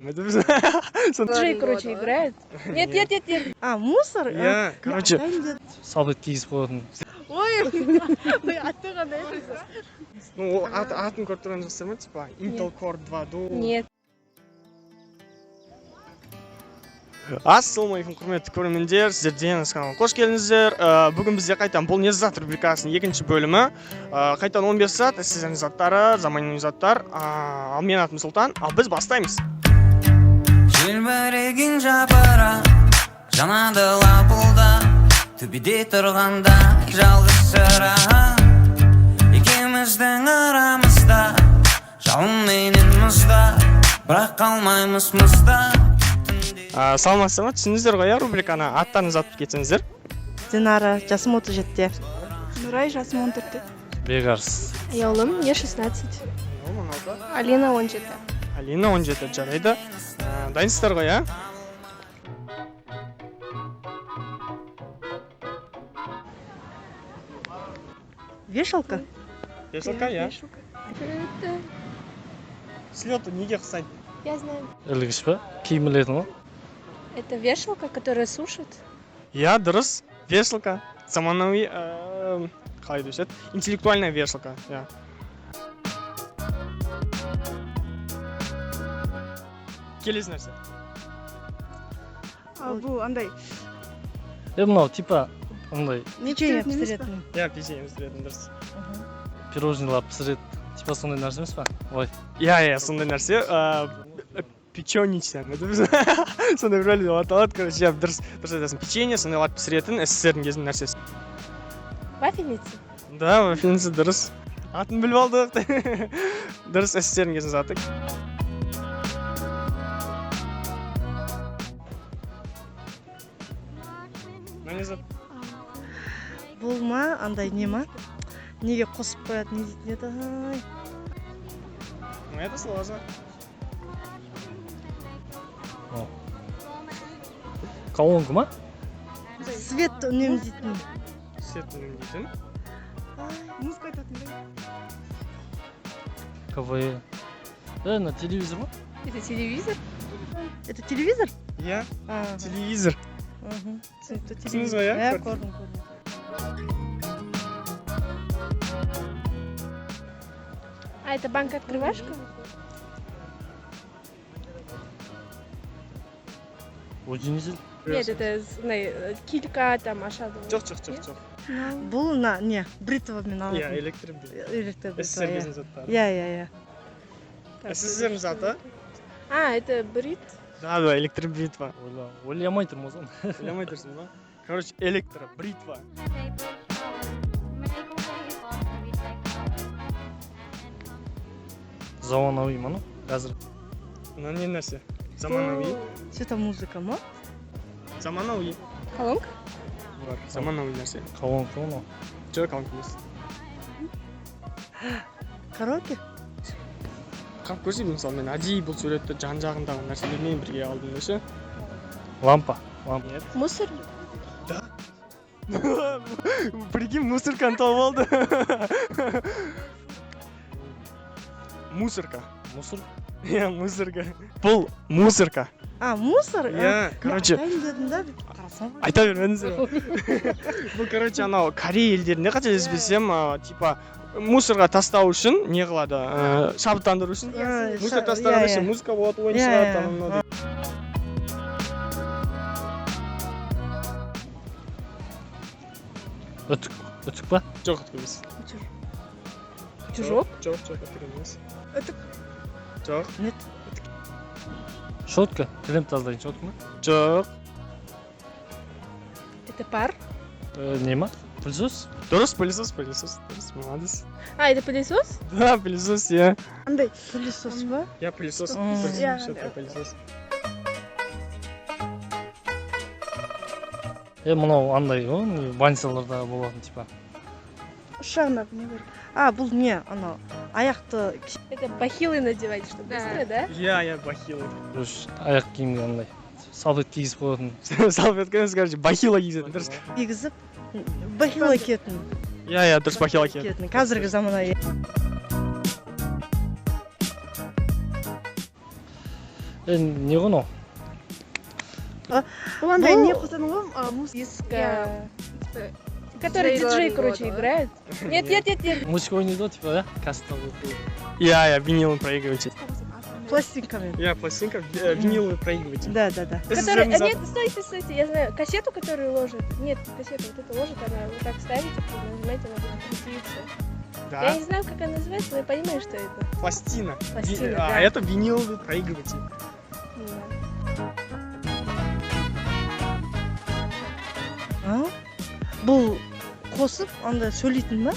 Диджей, короче, играет. Нет. А, мусор? Я, короче, салфет кигізіп қоятын. Ой, аты қандай еді? ну, атын көріп тұрған жоқсыздар ма, типа, Intel Core 2 Duo. Нет. Ассалаумағалейкум, құрметті көрермендер, сіздер Денис каналына қош келдіңіздер. Бүгін бізде қайтадан бұл не зат рубрикасының екінші бөлімі. Қайтадан 15 сағат, сіздердің заттары, заманауи заттар. Ал мен атым Сұлтан, ал біз бастаймыз. Желбіреген жапырақ жанады лапылда, төбеде тұрғанда жалғыз шырақ. Екеуміздің арамызда жауын менен мұзда, бірақ қалмаймыз мұзда. Саламатсыздар ма? Түсіндіңіздер ғой, рубриканы аттарыңызды атып кетсеңіздер. Динара, жасым 37-те. Нурай, жасым 14-те. Бегарс. Яулым, мне 16. Алина 17. Алина 17, жарайды. Дайынсыздар ғой, а? Вешалка? Вешалка, я. Слеты неге ұқсайды? Я знаю. Ілгіш па? Киім ілетін ғой. Это вешалка, которая сушит? Я, дұрыс. Вешалка. Заманауи, қалай деседі? Интеллектуальная вешалка, я. Келесі нәрсе. Бұл андай. Мынау типа андай Печенье пісіретін. Я печенье пісіретін, дұрыс. пирожныйлар пісіреді. Типа сондай нәрсе емес па? Ой. Я, сондай нәрсе. Печенье. Сондай бір әлі аталады, короче, я дұрыс айтасың. Печенье, сондайлар пісіретін СССРдің кезінің нәрсесі. Вафельница? Да, вафельница дұрыс. Атын біліп алдық. Дұрыс СССРдің кезінің заты. Не зат? Бұл ма, андай не ма? Неге қосып қояды, не дейді еді? Ну, это сложно. Колонка ма? Свет үнемдейтін. Свет үнемдейтін. Музыка айтатын да. КВ. На телевизор ма? Это телевизор? Это телевизор? Я, телевизор. Түсіндіңіз ба, Я көрдім. А это банк-открывашка? Удивитель. Нет, это килька там ашады. Жоқ. Бұл не, бритвамен алатын. Я, электробритва. Электробритва, СССР кезінің заттары. Я. СССРдің заты? А, это брит? Да, электробритва. Ойламай тұрмыз оны. Ойламай тұрсың ба? Короче, электробритва. Заманауи ма, ну? Қазір. Мына не нәрсе? Заманауи. Что-то музыка ма? Заманауи. Колонка? Бар, заманауи нәрсе. Колонка ма? Жоқ, колонка емес. Караоке? Қап көрсейді, мысалы, мен әдейі бұл суретті жан-жағындағы нәрселермен бірге алдым десе. Лампа. Нет. Мусор? Да. Прикинь, мусорканы тауып алды. Мусорка. Мусор? Я, мусорка. Бұл мусорка. А, мусор? Я, короче. Айтайын дедім да, қарасам. Айта бермедіңіздер ма? Бұл, короче, анау Корей елдерінде қателеспесем, типа мусорға тастау үшін не қылады? Шабыттандыру үшін. Мусор тастағанда ше музыка болады, ойын шығады, анау. Үтік па? Жоқ, үтік емес. Чужок? Жоқ, үтік емес. Үтік. Жоқ. Нет. Щетка. Кілем тазалайтын щетка ма? Жоқ. Это пар? Не ма? Пылесос? Дұрыс, пылесос. Дұрыс, молодец. А, это пылесос? Да, пылесос, я. Андай. Пылесос ба? Я пылесос. Я, Щетка, пылесос. Мынау андай ғой, больницаларда болатын типа. Шағына не бар. А, бұл не, анау, аяқты... Это бахилы надевать, чтобы быстро, да? Я бахилы. Аяқ киімге андай салфет кигізіп қоятын. Салфетка, короче, бахила кигізетін, дұрыс. Кигізіп, бахила киетін. Я, дұрыс бахила киетін. Қазіргі заманауи. не ғой мынау? Бұл андай Бұл- не қосатын ғой, Диско. Который диджей, короче, играет. Нет. Музыка ойнайды ғой, типа, да? Кассета қойып. Я виниловый проигрыватель. Пластинкамен. Я пластинка, виниловый проигрыватель. Да. Который... Нет, стойте, я знаю, кассету, которую ложит. Нет, кассету вот эту ложит, она вот так ставите, нажимаете, она будет крутиться. Я Да, не знаю, как она называется, но я понимаю, что это. пластина. Пластина, А да. это виниловый проигрыватель. А? Бұл қосып андай сөйлейтін ба?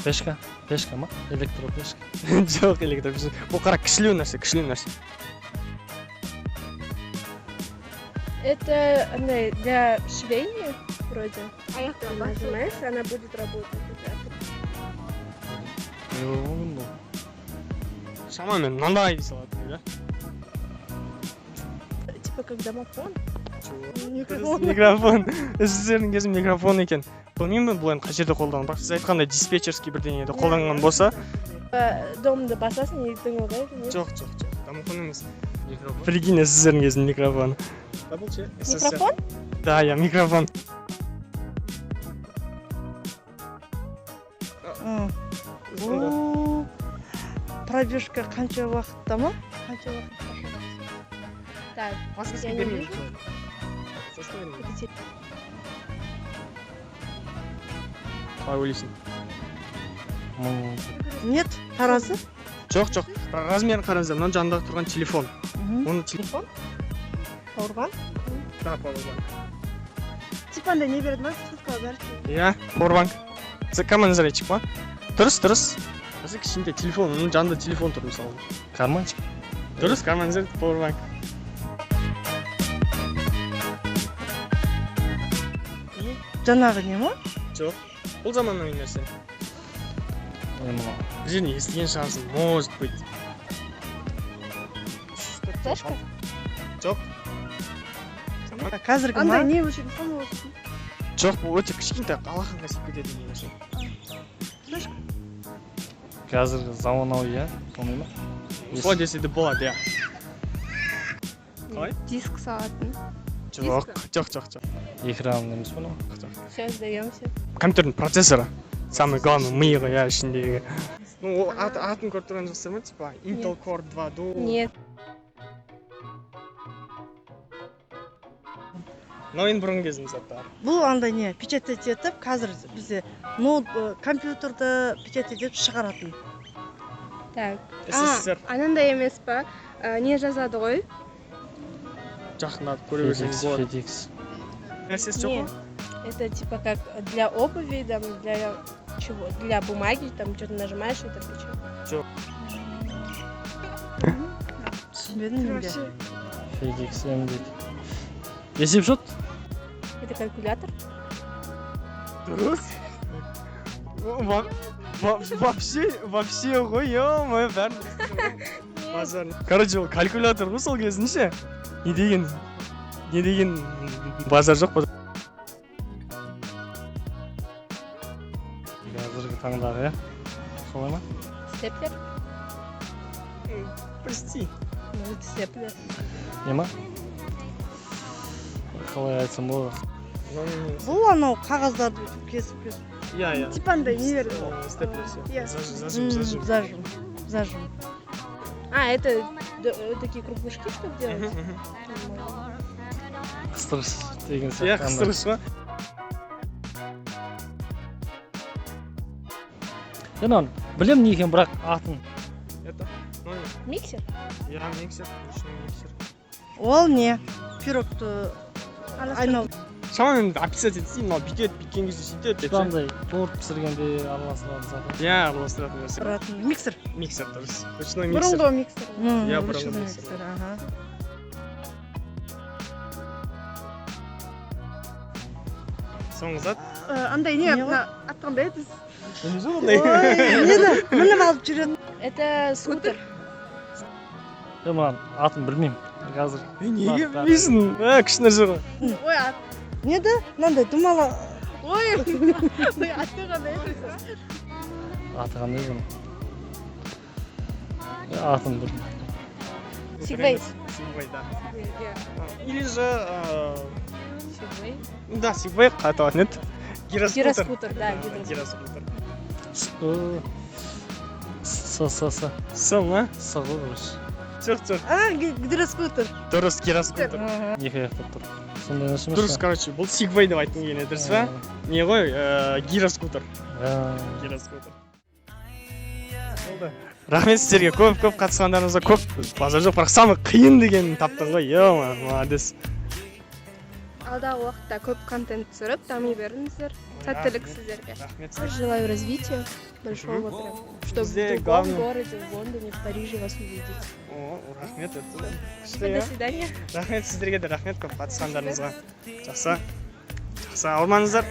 Пешка ма? Электропешка. Жоқ, электропешка. Бұл қара кішілеу нәрсе. Это андай, для швейни вроде. Ты нажимаешь, она будет работать. Шамамен мынандай дей салады, да? Типа как домофон. Микрофон. Сіздердің кезі микрофон екен. Білмеймін бұл енді қай жерде қолданған. Бірақ сіз айтқандай диспетчерский бірдеңеде қолданған болса. Домды басасың, ертең олайды. Жоқ. Домофон емес. Прикинь, сіздердің кезінде микрофон. Микрофон? Да, я микрофон. Бұл пробежка қанша уақытта ма? Так, Подсказка Я не бермеймін. вижу. Подсказка бермеймін. это те- Қалай ойлайсың? Нет, таразы. Жоқ. Размерін қараңыздар. Мына жанындағы тұрған телефон. Оны телефон? Ауырған? Да, пауэрбанк. типа андай не береді ма, сотқа бәрі. Иә, пауэрбанк. Камера зарядчик па? Дұрыс. Осы кішкентай телефон, оның жанында телефон тұр мысалы. Карманчик. Дұрыс, камера зарядчик, пауэрбанк. Жаңағы не ма? Жоқ. Бұл заманауи нәрсе. Мынау. Бір жеріне естіген шығарсың, может быть. Флешка? Жоқ. Қазіргі ма? Андай не өшеді, соны өшеді. Жоқ, бұл өте кішкентай алақанға сиіп кететін нәрсе. Қазіргі заманауи, иә? Сондай ма? Солай десе де болады, иә. Қалай? Диск сағатын. Жоқ. Экран емес па мынау? Все, сдаемся. Компьютердің процессоры. Самый главный миығы, иә, ішіндегі. Ну, ол атын көріп тұрған жоқсыздар ма? Типа Intel Core 2 Duo. Нет. Мынау енді бұрынғы кездің заттары. Бұл андай не, печатать етіп, қазір бізде компьютерді печатать етіп шығаратын. Так. СССР. Анандай емес па? Не жазады ғой? Жақындатып көре берсеңіз болады. FedEx. Нәрсесі жоқ Нет. қой? Это типа как для обуви, там, для чего? Для бумаги, там что-то нажимаешь и там печатаешь. Түсінбедім мен де. FedEx емдейді. Есеп шот? Это калькулятор? Дұрыс. Вообще ғой, ё-моё, бәрін базар. Короче, ол калькулятор ғой сол кезінде. Не деген базар жоқ па? Қазіргі таңдағы, иә? Солай ма? Степлер? Прости. Может, степлер. Не ма? Қалай айтсам болады? Бұл анау қағаздарды кесіп. Я. Типа андай не береді. Степлер все. Иә. Зажим. А, это такие кругляшки, чтобы делать? Қыстырыс деген Я сияқты. қыстырыш па? Мен білем не екен, бірақ атын. Это? Ну, Миксер? я миксер, ручной миксер. Ол не? Пирогты айнал. Шамамен описать етсей, мынау бүйткен кезде сөйтеді деп ше. Андай торт пісіргенде араластыратын заты. Иә, араластыратын нәрсе. Тұратын. Миксер. Миксер дұрыс. Ручной миксер. Бұрынғы миксер. Иә, бұрынғы ручной миксер. ага. Соңғы зат. Андай не, Не мына атқандай біз. Ой, нені мініп алып жүреді. Это скутер. Мен маған атын білмеймін. Қазір. Неге білмейсің? Күшті нәрсе ғой. Ой, Неді? Мынандай думала. ой, атты қандай еді? Аты қандай бұның? Атын білмеймін. Сигвей. Сигвей, да. иә Или же Сигвей. да, Сигвей қатып атынет. Гироскутер. Гироскутер, да, Гироскутер. С ма? ғой короче. Жоқ. гидроскутер Дұрыс, гироскутер. Екі аяқтап тұр. Сондай нәрсе ма? Дұрыс, короче, бұл Сигвей деп айтқым келген еді, дұрыс па? Не ғой, гироскутер. Гироскутер. Рахмет сіздерге, көп қатысқандарыңызға көп базар жоқ, бірақ самый қиын дегенін таптың ғой, ё-ма, молодец. Алдағы уақытта көп контент түсіріп, дами беріңіздер. Сәттілік сіздерге. Рахмет. Желаю развития большого прям, чтобы в Везде другом главное. городе, в Лондоне, в Париже вас увидеть. О, рахмет, это күшті, До иә. свидания. Рахмет сіздерге де рахмет көп қатысқандарыңызға. Жақсы. Ауырмаңыздар.